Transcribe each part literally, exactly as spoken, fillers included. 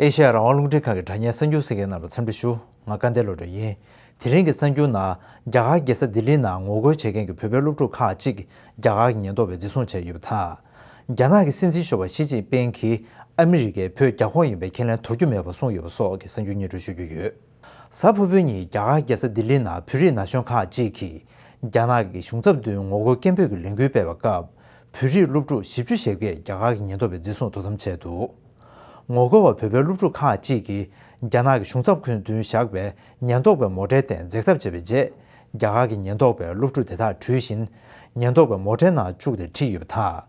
ཨེ་ཤ་ཡ་རང་དབང་རླུང་འཕྲིན་ཁང་གི་དྲ་བརྙན་གསར་འགྱུར་གསན་མཁན་རྣམས་ལ་འཚམས་འདྲི་ཞུ། ང་སྐལ་ལྡན་བློ་གྲོས་ཡིན། དེ་རིང་གི་གསར་འགྱུར་ནང་རྒྱ་གར་རྒྱལ་ས་ལྡི་ལིའི་ནང་ངོ་རྒོལ་བྱེད་མཁན་གྱི་བོད་པའི་སློབ་ཕྲུག་ཁག་ཅིག་རྒྱ་གར་གྱི་ཉེན་རྟོག་པས་འཛིན་བཟུང་བྱས་ཡོད་པ་དང་། རྒྱ་ནག་གི་སྲིད་འཛིན་གཞོན་པ་ཞི་ཅིན་ཕིང་གིས་ཨ་མི་རི་ཀས་བོད་རྒྱ་ཁོངས་ཡིན་པའི་ཁས་ལེན་དོར་རྒྱུ་མེད་པ་གསུངས་ཡོད་པ་སོགས་ཀྱི་གསར་འགྱུར་སྙན་སྒྲོན་ཞུ་རྒྱུ་ཡོད། གཟའ་ཕུར་བུའི་ཉིན་རྒྱ་གར་རྒྱལ་ས་ལྡི་ལིའི་ནང་བོད་རིགས་ན་གཞོན་ཁག་ཅིག་གིས་རྒྱ་ནག་གི་གཞུང་ཚབ་མདུན་ངོ་རྒོལ་སྐད་འབོད་ཀྱི་ལས་འགུལ་སྤེལ་བའི་སྐབས། བོད་རིགས་སློབ་ཕྲུག་བཞི་བཅུ་ཞེ་བརྒྱད་རྒྱ་གར་གྱི་ཉེན་རྟོག་པས་འཛིན་བཟུང་དོ་དམ་བྱས་འདུག་ངོ་རྒོལ་བ་བོད་པའི་སློབ་ཕྲུག་ཁག་ཅིག་གིས་རྒྱ་ནག་གི་གཞུང་ཚབ་ཁང་མདུན་བཞག་པའི་ཉེན་རྟོག་པའི་མོ་ཊའི་སྟེང་འཛེག་ཐབས་བྱས་པའི་རྗེས། རྒྱ་གར་གྱི་ཉེན་རྟོག་པས་སློབ་ཕྲུག་དེ་དག་དྲུད་བཞིན། ཉེན་རྟོག་པའི་མོ་ཊའི་ནང་བཅུག་སྟེ་ཁྲིད་ཡོད་པ་དང་།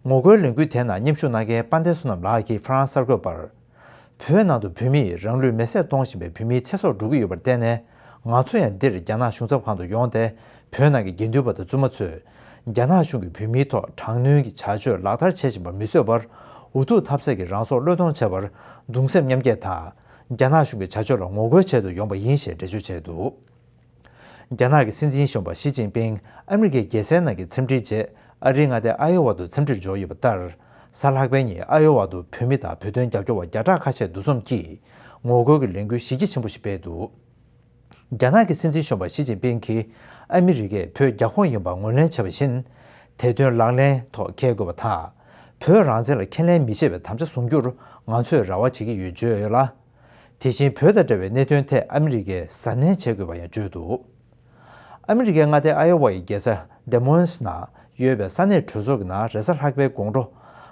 ངོ་རྒོལ་ལས་འགུལ་དེ་ནང་མཉམ་ཞུགས་གནང་མཁན་དཔལ་ལྡན་བསོད་ནམས་ལགས་ཀྱིས་ཧྥ་རན་སིར་འགོད་པར། བོད་ནང་དུ་བོད་མིས་རང་ལུས་མེར་སྲེག་གཏོང་བཞིན་པའི་བོད་མིའི་ཚེ་སྲོག་འགྲོ་གི་ཡོད་པར་བརྟེན་ནས། ང་ཚོ་ཡང་འདིར་རྒྱ་ནག་གཞུང་ཚབ་ཁང་དུ་ཡོང་སྟེ། བོད་ནང་གི་དགེ་འདུན་པ་དང་བཙུན་མ་ཚོས། རྒྱ་ནག་གཞུང་གིས་བོད་མིའི་ཐོག་དྲག་གནོན་གྱི་བྱ་སྤྱོད་ལག་བསྟར་བྱེད་བཞིན་པ་མི་བཟོད་པར། འུ་ཐུག་ཐབས་ཟད་ཀྱིས་རང་སྲོག་བློས་གཏོང་བྱས་པར། གདུང་སེམས་མཉམ་སྐྱེད་དང་། རྒྱ་ནག་གཞུང་གི་བྱ་སྤྱོད་ལ་ངོ་རྒོལ་བྱེད་དུ་ཡོང་པ་ཡིན་ཞེས་འགྲེལ་བརྗོད་བྱས་འདུག་རྒྱ་ནག་གི་སྲིད་འཛིན་གཞོན་པ་ཞི་ཅིན་ཕིང་ཨ་མི་རི་ཀའི་རྒྱལ་སའི་ནང་གི་འཚམས་འདྲིའི་རྗེས། ཨ་རིའི་མངའ་སྡེ་ཨ་ཡོ་ཝ་དུ་འཚམས་འདྲིར་འབྱོར་ཡོད་པ་ལྟར། གཟའ་ལྷག་པའི་ཉིན་ཨ་ཡོ་ཝ་དུ་བོད་མི་དང་བོད་དོན་རྒྱབ་སྐྱོར་བ་བརྒྱ་ཕྲག་ཁ་ཤས་འདུ་འཛོམས་ཀྱིས། ངོ་རྒོལ་གྱི་ལས་འགུལ་གཞི་རྒྱ་ཆེན་པོ་ཞིག་སྤེལ་འདུག་རྒྱ་ནག་གི་སྲིད་འཛིན་གཞོན་པ་ཞི་ཅིན་ཕིང་གིས་ཨ་མི་རི་ཀས་བོད་རྒྱ་ཁོངས་ཡིན་པ་ངོས་ལེན་བྱས་པ་བཞིན། དེ་དོན་ལག་ལེན་ཐོག་འཁེལ་དགོས་པ་དང་། བོད་རང་བཙན་ལ་ཁས་ལེན་མི་བྱེད་པའི་དམ་བཅའ་བཟུང་རྒྱུར་ང་ཚོས་རེ་བ་བྱེད་ཀྱི་ཡོད་བརྗོད་ཡོད་ལ། དེ་བཞིན་བོད་དང་འབྲེལ་བའི་གནད་དོན་ཐད་ཨ་མི་རི་ཀས་གཟབ་ནན་བྱེད་དགོས་པ་ཡང་བརྗོད་འདུག་ཨ་མི་རི་ཀའི་མངའ་སྡེ་ཨ་ཡོ་ཝ་ཡི་རྒྱལ་ས་ཌེ་མོན་སི་ནང་ཡོད་པའི་ས་གནས་གྲོས་ཚོགས་ཀྱི་ནང་རེས་གཟའ་ལྷག་པའི་དགོང་དྲོ།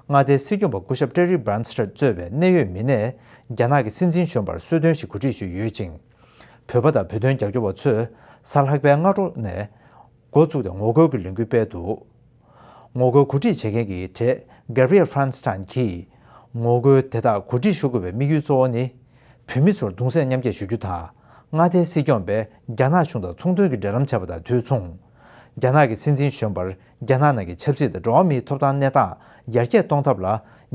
མངའ་སྡེའི་སྲིད་སྐྱོང་པ་སྐུ་ཞབས་ཀྲེ་རི་བྷ་རན་སི་གཙོས་པའི་གནད་ཡོད་མི་སྣས་རྒྱ་ནག་གི་སྲིད་འཛིན་གཞོན་པར་གསོལ་སྟོན་ཞིག་གོ་སྒྲིག་ཞུས་ཡོད་ཅིང་། བོད་པ་དང་བོད་དོན་རྒྱབ་སྐྱོར་བ་ཚོས་གཟའ་ལྷག་པའི་སྔ་དྲོ་ནས་འགོ་བཙུགས་ཏེ་ངོ་རྒོལ་གྱི་ལས་འགུལ་སྤེལ་འདུག་ངོ་རྒོལ་གོ་སྒྲིག་བྱེད་མཁན་གྱི་གྲས་Gabriel Feinstein གྱིས། ངོ་རྒོལ་དེ་དག་གོ་སྒྲིག་ཞུ་དགོས་པའི་དམིགས་ཡུལ་གཙོ་བོ་ནི། བོད་མི་ཚོར་གདུང་སེམས་མཉམ་སྐྱེད་ཞུ་རྒྱུ་དང་། མངའ་སྡེའི་སྲིད་སྐྱོང་པས་རྒྱ་ནག་གཞུང་དང་ཚོང་དོན་གྱི་འབྲེལ་ལམ་བྱས་པ་དང་དུས་མཚུངས། རྒྱ་ནག་གི་སྲིད་འཛིན་གཞོན་པར་རྒྱ་ནག་ནང་གི་ཆབ་སྲིད་དང་འགྲོ་བ་མིའི་ཐོབ་ཐང་གནས་སྟངས་ཡར་རྒྱས་གཏོང་ཐབས་ལ་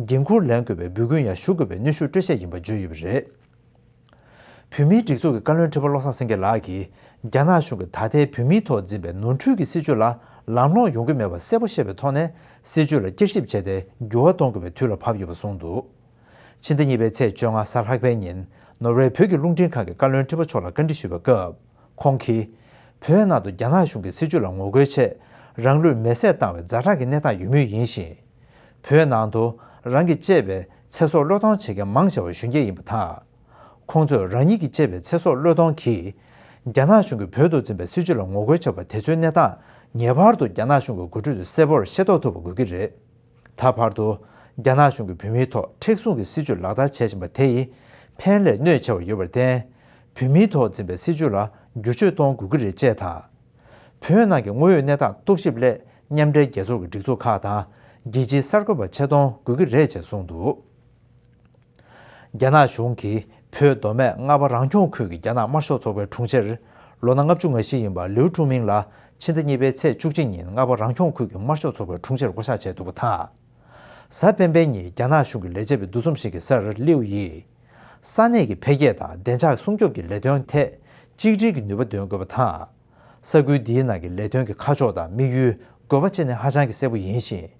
འགན་འཁུར་ལེན་དགོས་པའི་འབོད་སྐུལ་ཡང་ཞུ་དགོས་པའི་གནོན་ཤུགས་སྤྲོད་ཆེད་ཡིན་པ་བརྗོད་ཡོད་པ་རེད། བོད་མིའི་སྒྲིག་འཛུགས་ཀྱི་བཀའ་བློན་ཁྲི་པ་བློ་བཟང་སེང་གེ་ལགས་ཀྱིས་རྒྱ་ནག་གཞུང་གིས་ད་ལྟའི་བོད་མིའི་ཐོག་འཛིན་པའི་ནོར་འཁྲུལ་གྱི་སྲིད་བྱུས་ལ་ལམ་ལྷོང་ཡོང་གི་མེད་པ་གསལ་པོ་ཤེས་པའི་ཐོག་ནས་སྲིད་བྱུས་ལ་བསྐྱར་ཞིབ་བྱས་ཏེ་འགྱུར་བ་གཏོང་དགོས་པའི་དུས་ལ་བབ་ཡོད་པ་གསུངས་འདུག་ཕྱི་ཟླ་གཉིས་པའི་ཚེས་བཅོ་ལྔ་གཟའ་ལྷག་པའི་ཉིན་ནོར་ཝེ་བོད་ཀྱི་རླུང་འཕྲིན་ཁང་གི་བཀའ་བློན་ཁྲི་པ་མཆོག་ལ་བཀའ་འདྲི་ཞུས་པའི་སྐབས། ཁོང་གིས། བོད་ནང་དུ་རྒྱ་ནག་གཞུང་གི་སྲིད་བྱུས་ལ་ངོ་རྒོལ་ཆེད་རང་ལུས་མེར་སྲེག་བཏང་བའི་ཛ་དྲག་གི་གནས་སྟངས་ཡོད་མུས་ཡིན་ཞིང་། བོད་ནང་དུ་རང་གིས་གཅེས་པའི་ཚེ་སྲོག་བློས་གཏོང་བྱེད་མཁན་མང་ཆེ་བ་གཞོན་སྐྱེས་ཡིན་པ་དང་། ཁོང་ཚོས་རང་ཉིད་ཀྱིས་གཅེས་པའི་ཚེ་སྲོག་བློས་གཏོང་གིས། རྒྱ་ནག་གཞུང་གིས་བོད་དུ་འཛིན་པའི་སྲིད་བྱུས་ལ་ངོ་རྒོལ་བྱེད་པ་དེ་ཚོའི་གནས་སྟངས་ངེས་པར་དུ་རྒྱ་ནག་གཞུང་གི་འགོ་ཁྲིད་ཚོས་གསལ་པོར་ཤེས་རྟོགས་ཐུབ་པ་དགོས་ཀྱི་རེད། ད་བར་དུ། རྒྱ་ནག་གཞུང་གིས་བོད་མིའི་ཐོག་མཁྲེགས་བཟུང་གི་སྲིད་བྱུས་ལག་བསྟར་བྱེད་བཞིན་པ་དེ་ཡིས་ཕན་ལས་གནོད་ཆེ་བ་ཡོད་པར་བརྟེན། བོད་མིའི་ཐོག་འཛིན་པའི་སྲིད་བྱུས་ལ་བསྒྱུར་བཅོས་གཏོང་དགོས་ཀྱི་རེད་ཅེས་དང་། བོད་ནང་གི་དངོས་ཡོད་གནས་སྟངས་རྟོག་ཞིབ་སླད་མཉམ་འབྲེལ་རྒྱལ་ཚོགས་ཀྱི་སྒྲིག་འཛུགས་ཁག་དང་རྒྱལ་སྤྱིའི་གསར་འགོད་པ་ཆེད་གཏོང་དགོས་ཀྱི་རེད་ཅེས་གསུངས་འདུག་རྒྱ་ནག་གཞུང་གིས་བོད་མདོ་སྨད་རྔ་པ་རང་སྐྱོང་ཁུལ་གྱི་རྒྱ་ནག་དམར་ཤོག་ཚོགས་པའི་དྲུང་ཆེར་ལོ་ན་ལྔ་བཅུ་ང་བཞི་ཡིན་པ་ལིའུ་ཀྲུང་མིང་ལ་ཕྱི་ཟླ་གཉིས་པའི་ཚེས་བཅུ་གཅིག་ཉིན་རྔ་པ་རང་སྐྱོང་ཁུལ་གྱི་དམར་ཤོག་ཚོགས་པའི་དྲུང་ཆེར་བསྐོ་གཞག་བྱས་འདུག་པ་དང་། གཟའ་སྤེན་པའི་ཉིན་རྒྱ་ནག་གཞུང་གི་ལས་བྱེད་པའི་འདུ་འཛོམས་ཤིག་གི་སར་ལིའུ་ཡིས། ས་གནས་ཀྱི་འཕེལ་རྒྱས་དང་བདེ་འཇགས་སྲུང་སྐྱོབ་ཀྱི་ལས་དོན་ཐད་གཅིག་སྒྲིལ་གྱི་ནུས་པ་འདོན་དགོས་པ་དང་། ས་ཁུལ་འདིའི་ནང་གི་ལས་དོན་གྱི་ཁ་ཕྱོགས་དང་དམིགས་ཡུལ་དགོས་པ་བཅས་ནི་ཧ་ཅང་གི་གསལ་པོ་ཡིན་ཞིང་།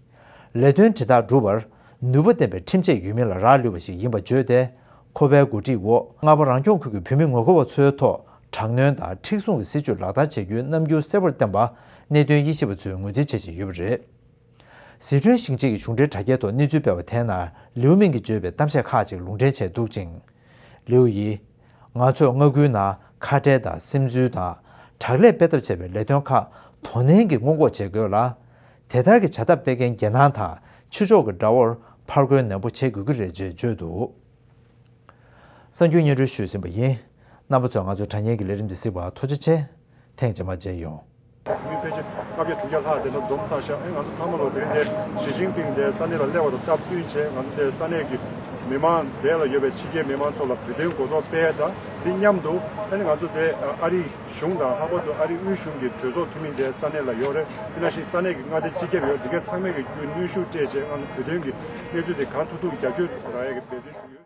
ལས་དོན་དེ་དག་སྒྲུབ་པར་ནུས་པ་ལྡན་པའི་ཁྲིམས་ཆད་ཡོད་མིན་ལ་རག་ལུས་པ་ཞིག་ཡིན་པ་བརྗོད་དེ། ཁོ་པའི་འགོ་ཁྲིད་འོག་རྔ་པ་རང་སྐྱོང་ཁུལ་གྱི་བོད་མི་ངོ་རྒོལ་བ་ཚོའི་ཐོག་དྲག་གནོན་དང་མཁྲེགས་བཟུང་གི་སྲིད་བྱུས་ལག་བསྟར་བྱེད་རྒྱུའི་རྣམ་འགྱུར་གསལ་པོར་བསྟན་པ་གནད་དོན་དབྱེ་ཞིབ་པ་ཚོས་ངོས་འཛིན་བྱེད་བཞིན་ཡོད་པ་རེད། ཟི་ཁྲོན་ཞིང་ཆེན་གྱི་གཞུང་འབྲེལ་དྲ་རྒྱའི་ཐོག་གནས་ཚུལ་སྤེལ་བ་དེའི་ནང་ལིའུ་མིང་གིས་བརྗོད་པའི་གཏམ་བཤད་ཁག་ཅིག་ལུང་འདྲེན་བྱས་འདུག་ཅིང་། ལིའུ་ཡིས། ང་ཚོས་མངའ་ཁུལ་ནང་ཁ་བྲལ་དང་སིམ་འཛུལ་དང་དྲག་ལས་སྤེལ་ཐབས་བྱས་པའི་ལས་དོན་ཁག་དོ་ནན་གྱིས་སྔོན་འགོག་བྱེད་དགོས་ལ། དེ་ལྟར་གྱི་བྱ་ཐབས་སྤེལ་མཁན་རྒྱལ་ནང་དང་ཕྱི་ཕྱོགས་ཀྱི་དགྲ་བོར་ཕར་རྒོལ་ནན་པོ་བྱེད་དགོས་ཀྱི་རེད་ཅེས་བརྗོད་འདུག་གསར་འགྱུར་སྙན་སྒྲོན་ཞུས་ཟིན་པ་ཡིན། རྣམ་པ་ཚོས་ང་ཚོའི་དྲ་བརྙན་གྱི་ལས་རིམ་འདི་གཟིགས་པར་ཐུགས་རྗེ་ཆེ། ཐེངས་རྗེས་མར་མཇལ་ཡོང་། མི་ཕལ་ཆེར་ལྔ་བརྒྱ་དྲུག་བརྒྱ་ལྷག་དེ་འདྲ་འཛོམས་ཚར་ཤག་ཨེ་ང་ཚོ་ཚང་མ་ལོ་དེ་རིང་དེ་ཞི་ཅིན་ཕིང་དེ་ས་གནས་ལ་སླེབས་པ་དང་སྟབས་བསྟུན་བྱས། ང་ཚོ་དེ་ས་གནས་ཀྱི་མི་མང་དེ་ལ་ཡོད་པའི་ཕྱི་རྒྱལ་མི་མང་ཚོ་ལ་བོད་དོན་གོ་རྟོགས་སྤེལ་དང་དེ་མཉམ་དུ་ཨ་ནི་ང་ཚོ་དེ་ཨ་རིའི་གཞུང་དང་ལྷག་པར་དུ་ཨ་རིའི་དབུས་གཞུང་གི་གྲོས་ཚོགས་འཐུས་མི་དེ་ས་གནས་ལ་ཡོད་རེད། དེ་ནང་བཞིན་ས་གནས་ཀྱི་མངའ་སྡེ་སྤྱི་ཁྱབ་ཡོད། འདི་ག་ཚང་མས་ཀྱི་བརྒྱུད་གནོན་ཤུགས་སྤྲད་བྱས་ང་ཚོ་བོད་དོན་གྱི་གནས་ཚུལ་དེ་གང་ཐུབ་ཐུབ་རྒྱབ་སྐྱོར་རག་ཡག་གི་འབད་བརྩོན་ཞུ་གི་ཡོད།